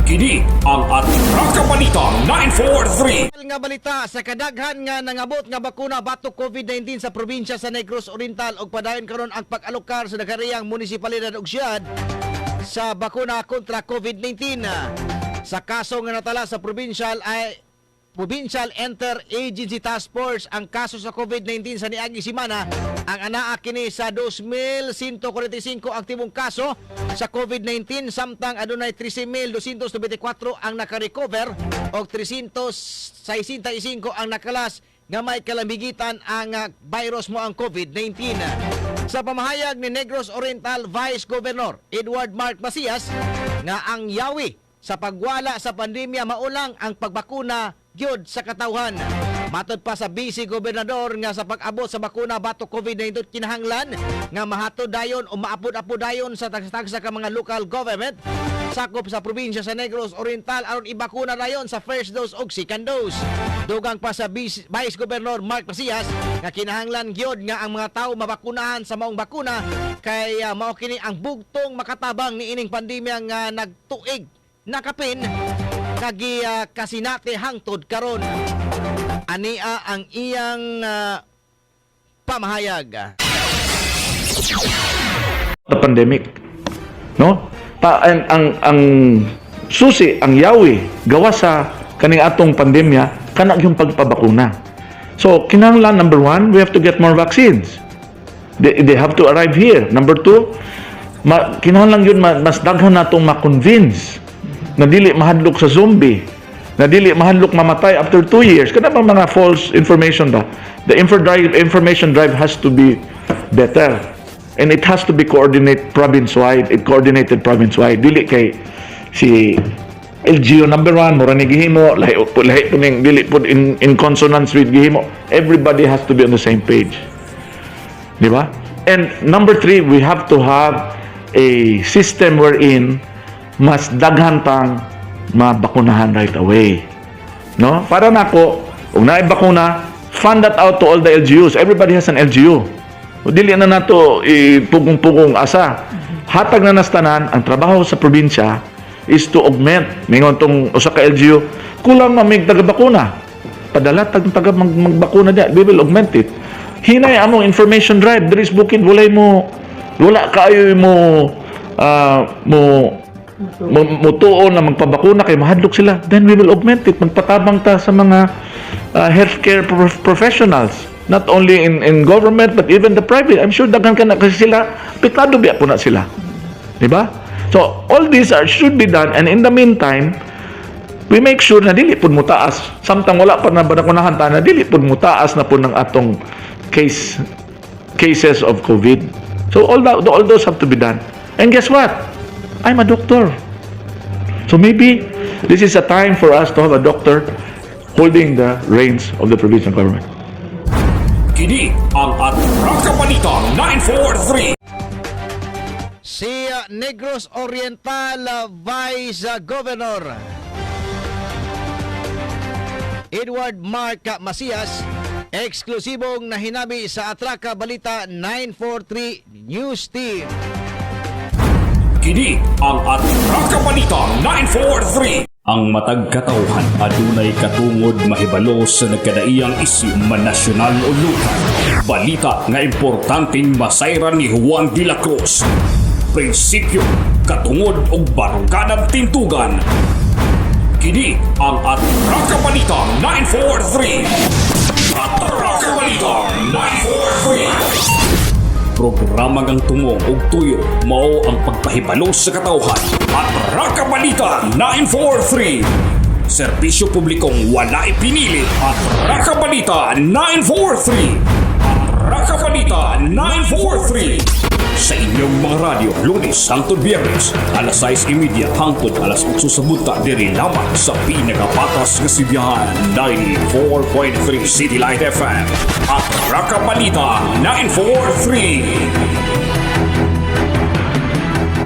Kini ang Atraka Balita 943. Nga balita sa kadaghan nga nangabot nga bakuna batok COVID-19 sa probinsya sa Negros Oriental ug padayon karon ang pag-alokar sa naghariyang munisipalidad ug siyudad sa bakuna kontra COVID-19. Sa kaso nga natala sa provincial ay Provincial Interagency Task Force, ang kaso sa COVID-19 sa niagi semana, ang anaa kini sa 2,145 aktibong kaso sa COVID-19, samtang adunay 13,294 ang nakarecover og 365 ang nakalas nga may kalamigitan ang virus mo ang COVID-19. Sa pamahayag ni Negros Oriental Vice Governor Edward Mark Macias nga ang yawi sa pagwala sa pandemya maulang ang pagbakuna gyud sa katawhan. Matod pa sa Vice Gobernador nga sa pag-abot sa bakuna batok COVID-19, kinahanglan nga mahatod dayon o maapod-apod dayon sa tagsa ka mga local government sakop sa probinsya sa Negros Oriental aron ibakuna dayon sa first dose ug second dose. Dugang pa sa Vice Governor Mark Macias nga kinahanglan gyud nga ang mga tao mabakunahan sa maong bakuna kay mao kini ang bugtong makatabang niining pandemya nga nagtuig nakapin kagi kasinati hangtod karon. Ania ang iyang pamahayag. The pandemic. No? Pa ang susi, ang yawi gawa sa kaning atong pandemya kana yung pagpabakuna. So, kinahanglan, number one, we have to get more vaccines. They have to arrive here. Number two, kinahanglan yun mas daghan natong ma-convince na dili mahadlok sa zombie, na dili mahadlok mamatay after 2 years. Kana bang mga false information ba? The information drive has to be better. And it has to be coordinate province-wide, it coordinated province-wide. Dili kay si LGU number one, mura ni gihimo, lahi po ning dili po in consonance with gihimo. Everybody has to be on the same page. Di ba? And number three, we have to have a system wherein mas daghan tang mabakunahan right away. No? Para nako, kung naay bakuna, fund that out to all the LGUs. Everybody has an LGU. O dili na nato ipugong-pugong asa. Hatag na nas tanan, ang trabaho sa probinsya is to augment. Mingon tong usa ka LGU, kulang mamig taga bakuna. Padala tag taga magbakuna diya. We will augment it. Hinay among information drive. There is bukid walay mo wala kaayo mo mo mutuon na magpabakuna kay mahadlok sila. Then we will augment it. Magpatabang ta sa mga healthcare professionals, not only in government but even the private. I'm sure daghan ka na kasi sila apektado biya po na sila, di ba? So all these are should be done, and in the meantime we make sure na dili pud mo taas samtang wala pa na bakunahan ta, na dili pud mo taas na pud ng atong cases of COVID. So all those have to be done. And guess what? I'm a doctor. So maybe this is a time for us to have a doctor holding the reins of the provincial government. Kini ang Atraka Balita 943. Si Negros Oriental Vice Governor Edward Mark Macias, eksklusibong nahinabi sa Atraka Balita 943 News Team. Kini ang Atraka Balita 943. Ang matag katawhan adunay katungod mahibalo sa nagkadaiyang isyu, man nasyonal o lokal. Balita nga importanteng masayran ni Juan de la Cruz. Prinsipyo, katungod ug barukadang tindugan. Kini ang Atraka Balita 943. Atraka Balita 943. Programa ngang tumong ug tuyo mao ang pagpahibalo sa katawhan. Atraka Balita 943. Serbisyo publikong walay pinili. Atraka Balita 943. Atraka Balita 943. Sa inyong mga radyo, Lunes hangtod Biyernes, alas 6:30 hangtod alas 8 sa buntag, diri lamang sa pinakapatas nga sibihan, 94.3 City Light FM. Atraka Balita 943.